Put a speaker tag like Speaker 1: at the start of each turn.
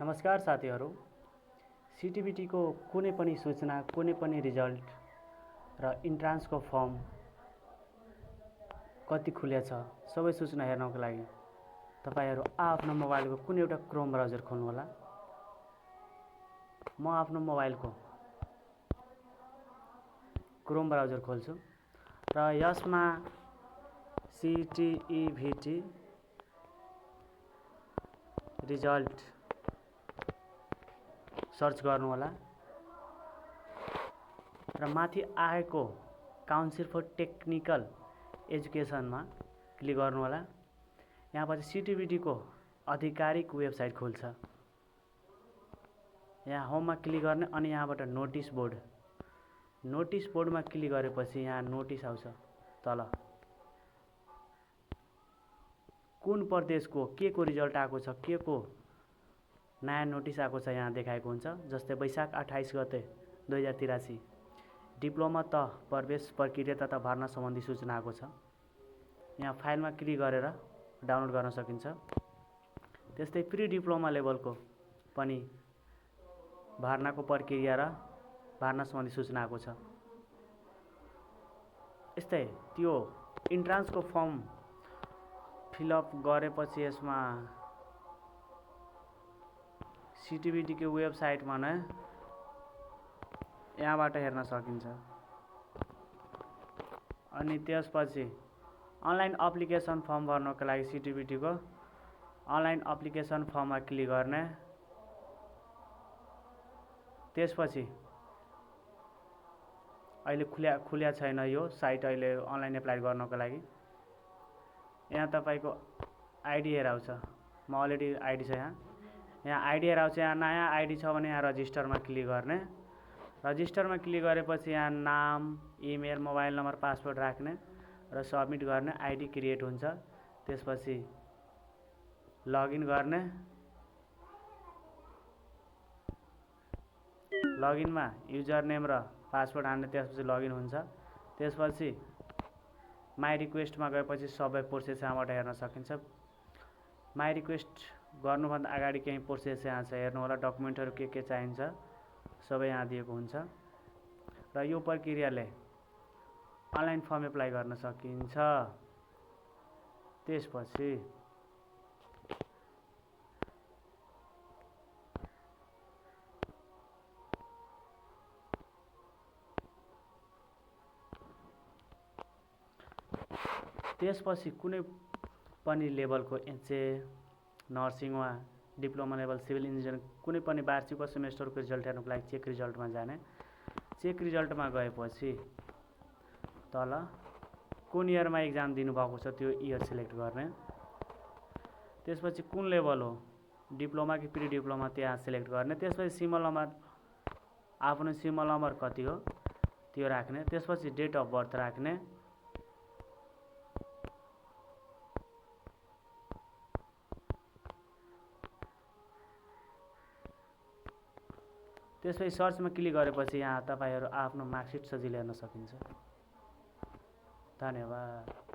Speaker 1: नमस्कार साथीहरू। सिटिबिटीको कुनै पनि सूचना, कुनै पनि रिजल्ट र इन्ट्रान्सको फर्म कति खुलेछ सबै सूचना हेर्नको लागि तपाईहरू आफ्नो मोबाइलको कुनै एउटा क्रोम ब्राउजर खोल्नुहोला। म आफ्नो मोबाइलको क्रोम ब्राउजर खोल्छु र यसमा सिटिइभिटी रिजल्ट सर्च गर्नुहोला र माथि आएको काउन्सिल फर टेक्निकल एजुकेसनमा क्लिक गर्नुहोला। यहाँ पछि सिटिबिटीको आधिकारिक वेबसाइट खुल्छ। यहाँ होममा क्लिक गर्ने अनि यहाँबाट नोटिस बोर्डमा क्लिक गरेपछि यहाँ नोटिस आउँछ। तल कुन प्रदेशको के को रिजल्ट आएको छ, के को नयाँ नोटिस आएको छ यहाँ देखाएको हुन्छ। जस्तै वैशाख 28 गते 2083 डिप्लोमा प्रवेश प्रक्रिया तथा भर्ना सम्बन्धी सूचना आएको छ। यहाँ फाइलमा क्लिक गरेर डाउनलोड गर्न सकिन्छ। त्यस्तै प्री डिप्लोमा लेभलको पनि भर्नाको प्रक्रिया र भर्ना सम्बन्धी सूचना आएको छ। यस्तै त्यो इन्ट्रान्सको फर्म फिलअप गरेपछि यसमा सिटिबिटीको वेबसाइटमा नै यहाँबाट हेर्न सकिन्छ। अनि त्यसपछि अनलाइन एप्लिकेसन फर्म भर्नको लागि सिटिबिटीको अनलाइन एप्लिकेसन फर्ममा क्लिक गर्ने। त्यसपछि अहिले खुल्या छैन यो साइट अहिले अनलाइन एप्लाई गर्नको लागि। यहाँ तपाईको आइडी हेराउँछ। म अलरेडी आइडी छ यहाँ आइडी हेराउँछ। यहाँ नयाँ आइडी छ भने यहाँ रजिस्टरमा क्लिक गर्ने। रजिस्टरमा क्लिक गरेपछि यहाँ नाम, इमेल, मोबाइल नम्बर, पासवर्ड राख्ने र सबमिट गर्ने। आइडी क्रिएट हुन्छ। त्यसपछि लगइन गर्ने। लगइनमा युजर नेम र पासवर्ड हाल्ने। त्यसपछि लगइन हुन्छ। त्यसपछि माई रिक्वेस्टमा गएपछि सबै प्रोसेस यहाँबाट हेर्न सकिन्छ। माई रिक्वेस्ट गर्नुभन्दा अगाडि केही प्रोसेस यहाँ छ, हेर्नु होला। डकुमेन्टहरू के चाहिन्छ सबै यहाँ दिएको हुन्छ र यो प्रक्रियाले अनलाइन फर्म एप्लाई गर्न सकिन्छ। त्यसपछि कुनै पनि लेभलको एचए, नर्सिङ वा डिप्लोमा लेभल, सिभिल इन्जिनियरिङ कुनै पनि वार्षिक वा सेमेस्टरको रिजल्ट हेर्नको लागि चेक रिजल्टमा जाने। चेक रिजल्टमा गएपछि तल कुन इयरमा एक्जाम दिनुभएको छ त्यो इयर सिलेक्ट गर्ने। त्यसपछि कुन लेभल हो, डिप्लोमा कि प्री डिप्लोमा, त्यहाँ सिलेक्ट गर्ने। त्यसपछि सिमल नम्बर, आफ्नो सिमल नम्बर कति हो त्यो राख्ने। त्यसपछि डेट अफ बर्थ राख्ने। त्यसपछि सर्चमा क्लिक गरेपछि यहाँ तपाईहरू आफ्नो मार्कसिट सजिलै हेर्न सकिन्छ। धन्यवाद।